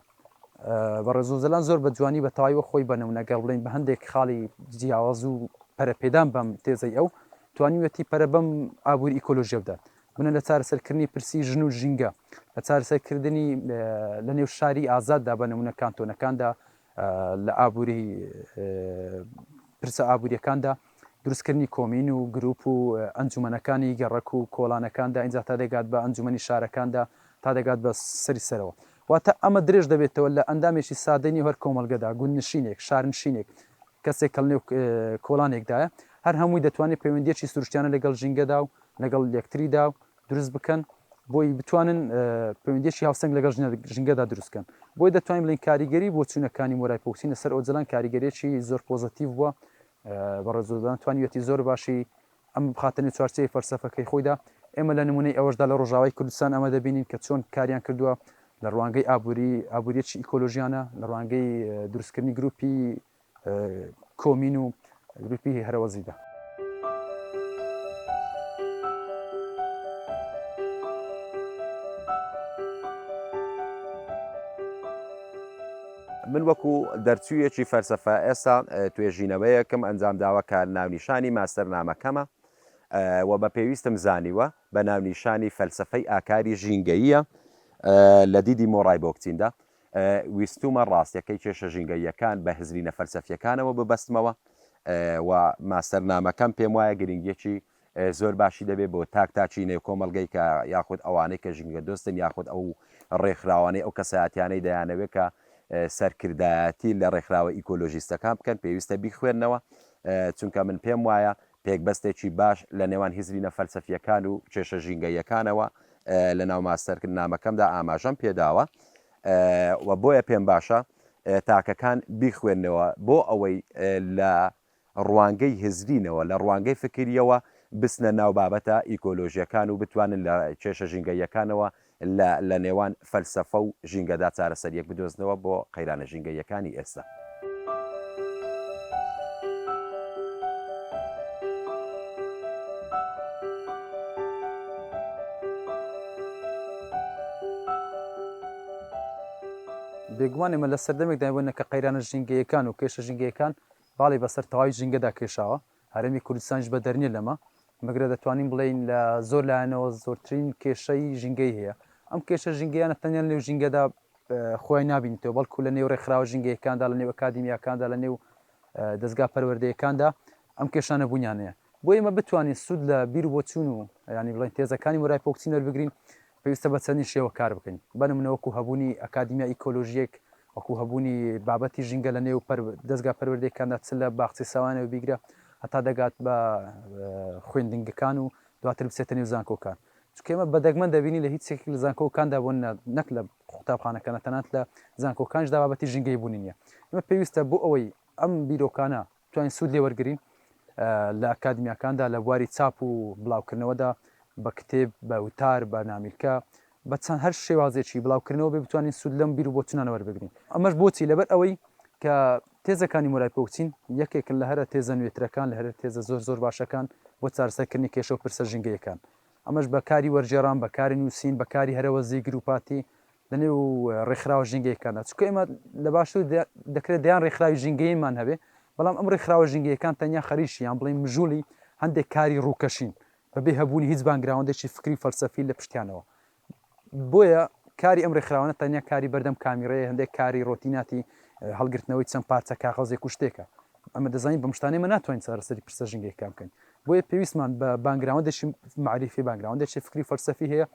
بەڕێز ئۆجەلان زۆر بە جوانی بە تەواوی وەک خۆی بە نمونە گەر بڵێین بە هەندێک خاڵی جیاواز و پەرەپێدان بەم تێزەی ئەو توانیویەتی پەرە بەم ئابووری ئیکۆلۆژیە بدات بنە لە چارەسەرکردنی پرسی ژن و ژینگە لە چارەسەرکردنی لە نێو شاری ئازاددا بە نمونە کانتۆنەکاندا لە ئابووری پرسە ئابووریەکاندا دروستکردنی کۆمین و گروپ و ئەنجومەنەکانی گەڕەک و کۆڵانەکاندا ئینجا تا دەگات بە ئەنجومەنی شارەکاندا تا دەگات بە سەری سەرەوە واتە ئەمە درێژ دەبێتەوە لە ئەندامێکی سادەی نێو هەر کۆمەڵگەدا گوندنشینێک شارنشینێک کەسێک کە لەنێو کۆڵانێکدایە هەر هەمووی دەتوانێت پەیوەندییەکی سروشتیانە لەگەڵ ژینگەدا و لەگەڵ یەکتریدا و دروست بکەن بۆی بتوانن پەیوەندییەکی هاوسەنگ لەگەڵ ژینگەدا دروست بکەن بۆی دەتوانین بڵێین کاریگەری بۆچوونەکانی مۆرای پۆکچین لەسەر ئۆجەلان کاریگەرییەکی زۆر پۆزەتیڤ بووە بەڕێز ئۆجەلان توانیویەتی زۆر باشی ئەم بخاتە نێو چوارچێوەی فەلسەفەکەی خۆیدا، ئێمە لە نموونەی ئەوەشدا لە ڕۆژاوای کوردستان ئەمە دەبینین کە چۆن کاریان کردووە لە ڕوانگەی ئابووری، ئابوورییەکی ئیکۆلۆژیانە، لە ڕوانگەی دروستکردنی گرووپی کۆمین و گرووپی هەرەوەزیدا. من وەکو دەرچوویەکی فەلسەفە ئێستا توێژینەوەیەکم ئەنجامداوە کە ناونیشانی ماستەرنامەکەمە و بە پێویستم زانیوە بە ناونیشانی فەلسەفەی ئاکاری ژینگەییە لە دیدی مۆڕای بۆکچیندا. ویستومە ڕاستیەکەی کێشە ژینگەییەکان بە هزرینە فەلسەفیەکانەوە ببەستمەوە و ماستەرنامەکەم پێم وایە گرنگیەکی زۆر باشی دەبێت بۆ تاک تاکی نێو کۆمەڵگەی کە یاخود ئەوانەی کە ژینگە دۆستن یاخود ئەو ڕێکخراوانەی ئەو کەسایەتیانەی دەیانەوێت کە سەرکردایەتی لە ڕێکخراوە ئیکۆلۆژیستەکان بکەن پێویستە بیخوێننەوە چونکە من پێم وایە پێکبەستێکی باش لە نێوان هزرینە فەلسەفیەکان و کێشە ژینگەییەکانەوە لە ناو ماستەرنامەکەمدا ئاماژەم پێداوە و بۆیە پێم باشە تاکەکان بیخوێننەوە بۆ ئەوەی لە ڕوانگەی هزرینەوە، لە ڕوانگەی فکرییەوە بچنە ناو بابەتە ئیکۆلۆژییەکان و بتوانن لە کێشە ژینگەییەکانەوە لە لە نێوان فەلسەفە و ژینگەدا چارەسەرییەک بدۆزنەوە بۆ قەیرانە ژینگەییەکانی ئێستا. بێگومان ئێمە لە سەردەمێکداین بۆ نە کە قەیرانە ژینگەییەکان و کێشە ژینگەییەکان باڵی بەسەر تەواوی ژینگەدا کێشاوە، هەرێمی کوردستانیش بەدەر نییە لەمە، بگرە دەتوانین بڵێین لە زۆر لایەنەوە زۆرترین کێشەی ژینگەی هەیە. ئەم کێشە ژینگەیانە تەنیا لەنێو ژینگەدا خۆیان نابینێتەوە، بەڵکو لە نێو ڕێکخراوە ژینگەیەکاندا، لە نێو ئەکادیمیاکاندا، لە نێو دەزگا پەروەردەیەکاندا ئەم کێشانە بوونیان هەیە. بۆ ئێمە بتوانین سوود لە بیر و بۆچوون و یانی بڵێین تێزەکانی مۆرای پۆکچین وەربگرین، پێویستە بە چەندین شێوە کار بکەین، بە نموونە وەکو هەبوونی ئەکادیمیا ئیکۆلۆژییەک، وەکو هەبوونی بابەتی ژینگە لە نێو دەزگا پەروەردەیەکاندا چ لە باخچەی ساوایانەوە بیگرە هەتا دەگات بە خوێندنگەکان و دواتر بچێتە نێو زانکۆکان. چونکە ئێمە بە دەگمەن دەبینین لە هیچ یەکێک لە زانکۆکاندا بۆ نەک لە قوتابخانەکاندا تەنانەت لە زانکۆکانیشدا بابەتی ژینگەیی بوونی نییە. ئێمە پێویستە بۆ ئەوەی ئەم بیرۆکانە بتوانین سوود لێ وەرگرین لە ئەکادمیاکاندا لە بواری چاپ و بڵاوکردنەوەدا بە کتێب بە وتار بە نامیلکە بە چەند هەر شێوازێکی بڵاوکردنەوە بێ بتوانین سوود لەم بیر و بۆچوونانە وەربگرین ئەمەش بۆچی لەبەر ئەوەی کە تێزەکانی مۆرای پۆکچین یەکێکن لە هەرە تێزە نوێترەکان لە هەرە تێزە زۆر زۆر باشەکان بۆ چارەسەرکردنی کێشە و پرسە ژینگەیەکان ئەمەش بە کاری وەرگێڕان بە کاری نووسین بە کاری هەرەوەزی گروپاتی لەنێو ڕێکخراوە ژینگەیەکاندا چونکە ئێمە لە باشوور دەکرێت دەیان ڕێکخراوی ژینگەییمان هەبێ بەڵام ئەم ڕێکخراوە ژینگەیەکان تەنیا خەریکی یان بڵێین مژووڵی هەندێک کاری ڕووکەشین بەبێ هەبوونی هیچ بانگراوەندێکی فکری و فەلسەفی لە پشتیانەوە بۆیە کاری ئەم ڕێکخراوانە تەنیا کاری بەردەم کامیڕەیە هەندێک کاری ڕۆتیناتی هەڵگرتنەوەی چەند پارچە کاغەزێک و شتێکە ئەمە دەزانین بەم شتانەی ئێمە ناتوانین چارەسەری پرسە ژینگەیەکان بکەین بۆیە پێویستمان بە بانگراوەندێکی مەعریفی بانگراوەندێکی فکری فەلسەفی هەیە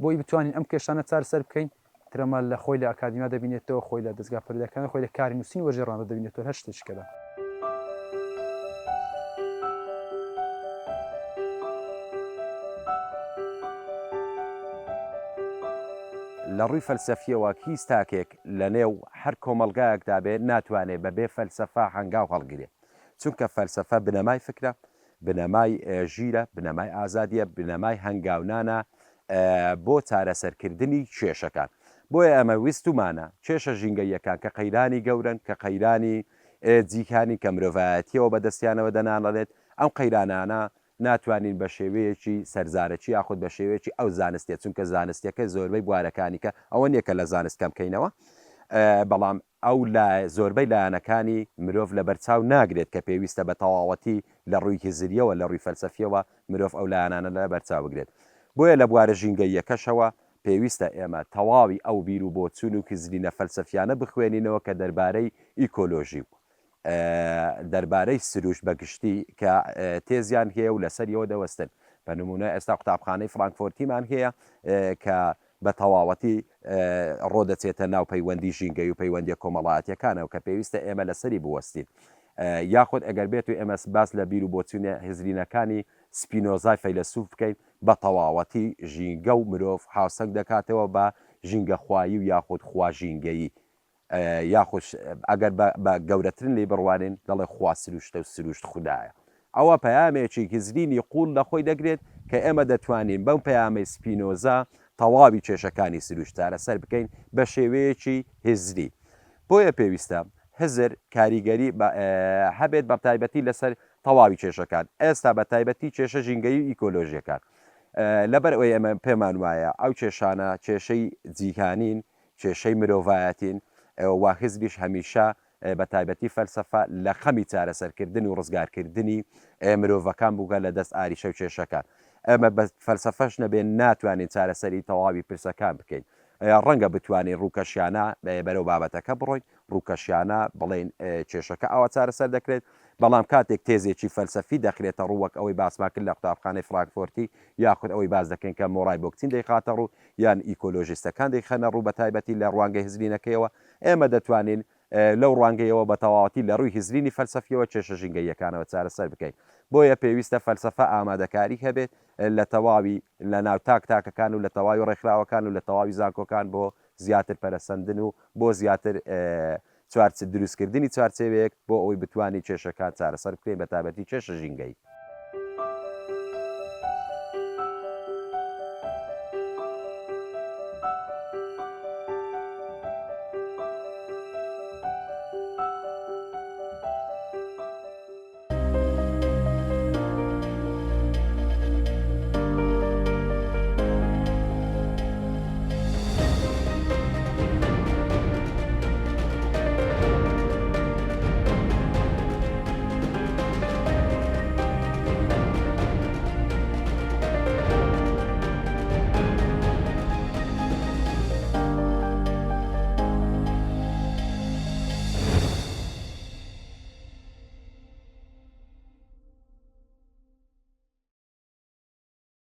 بۆی بتوانین ئەم کێشانە چارەسەر بکەین ترەمە لە خۆی لە ئەکادیمیا دەبینێتەوە خۆی لە دەزگا پەروەردەکان خۆی لە کاری نووسین وەرگێڕاندا دەبینێتەوە هەر شتێکی کەدا. لە ڕووی فەلسەفییەوە هیچ تاکێک لە نێو هەر کۆمەڵگایەکدا بێ ناتوانێ بە بێ فەلسەفە هەنگاو هەڵگرێ چونکە فەلسەفە بنەمای فکرە بنەمای ژیرە، بنەمای ئازادییە، بنەمای هەنگاونانە بۆ چارەسەرکردنی کێشەکان. بۆیە ئێمە ویستومانە کێشە ژینگەییەکان کە قەیرانی گەورەن، کە قەیرانی جیهانین، کە مرۆڤایەتییەوە بەدەستیانەوە دەناڵێنێت، ئەم قەیرانانە ناتوانین بە شێوەیەکی سەرزارەکی یاخود بە شێوەیەکی ئەو زانستیە، چونکە زانستیەکە زۆربەی بوارەکانی کە ئەوە نییە کە لە زانست کەم کەینەوە، بەڵام ئەو زۆربەی لایەنەکانی مرۆڤ لەبەرچاو ناگرێت کە پێویستە بە تەواوەتی لە ڕووی هزرییەوە، لە ڕووی فەلسەفییەوە مرۆڤ ئەو لایەنانە لەبەرچاو بگرێت. بۆیە لە بوارە ژینگەییەکەشەوە پێویستە ئێمە تەواوی ئەو بیر و بۆچوون و هزرینە فەلسەفییانە بخوێنینەوە کە دەربارەی ئیکۆلۆژی و دەربارەی سروشت بە گشتی کە تێزیان هەیە و لەسەریەوە دەوەستن. بە نموونە ئێستا قوتابخانەی فرانکفۆرتیمان هەیە کە بە تەواوەتی ڕۆدەچێتە ناو پەیوەندی ژینگەی و پەیوەندیە کۆمەڵایەتیەکانەوە کە پێویستە ئێمە لەسەری بوەستین. یاخود ئەگەر بێت و ئێمە باس لە بیر و بۆچوونە هزرینەکانی سپینۆزای فەیلەسوف بکەین بە تەواوەتی ژینگە و مرۆڤ هاوسەنگ دەکاتەوە بە ژینگەخوایی و یاخود خوا ژینگەیی. یاخود ئەگەر بە گەورەترین لێی بڕوانین دەڵێ خوا سروشتە و سروشت خودایە. ئەوە پەیامێکی هزرینی قووڵ لە خۆی دەگرێت کە ئێمە دەتوانین بەم پەیامەی سپینۆزا تەواوی کێشەکانی سروشت چارەسەر بکەین بە شێوەیەکی هزری. بۆیە پێویستە هزر کاریگەری هەبێت بە تایبەتی لەسەر تەواوی کێشەکان، ئێستا بە تایبەتی کێشە ژینگەیی و ئیکۆلۆژییەکان. لەبەر ئەوەی ئێمە پێمان وایە ئەو کێشانە کێشەی جیهانین، کێشەی مرۆڤایەتین و هزریش هەمیشە بە تایبەتی فەلسەفە لە خەمی چارەسەرکردن و ڕزگارکردنی مرۆڤەکان بووگە لە دەست ئاریشە و کێشەکان. ئێمە بە فەلسەفەش نەبێ ناتوانین چارەسەری تەواوی پرسەکان بکەین. ڕەنگە بتوانین ڕووکەشیانە بەرەو بابەتەکە بڕۆین، ڕووکەشیانە بڵێین کێشەکە ئاوا چارەسەر دەکرێت، بەڵام کاتێک تێزێکی فەلسەفی دەخرێتە ڕوو وەک ئەوەی باسمان کرد لە قوتابخانەی فرانکفۆرتی یاخود ئەوەی باس دەکەین کە مۆرای بۆکتین دەیخاتە ڕوو یان ئیکۆلۆژیستەکان دەیخەنە ڕوو بەتایبەتی لە ڕوانگەی هزرینەکەیەوە ئێمە دەتوانین لەو ڕوانگەیەوە بە تەواوەتی لە ڕووی هزرینی فەلسەفیەوە کێشە ژینگەییەکانەوە چارەسەر بکەین. بۆیە پێویستە فەلسەفە ئامادەکاری هەبێت لە تەواوی لە ناو تاک تاکەکان و لە تەواوی ڕێکخراوەکان و لە تەواوی زانکۆکان بۆ زیاتر پەرەسەندن و بۆ زیاتر چوارچ دروستکردنی چوارچێوەیەک بۆ ئەوەی بتوانین کێشەکان چارەسەر بکەین بە تایبەتی کێشە ژینگەیی.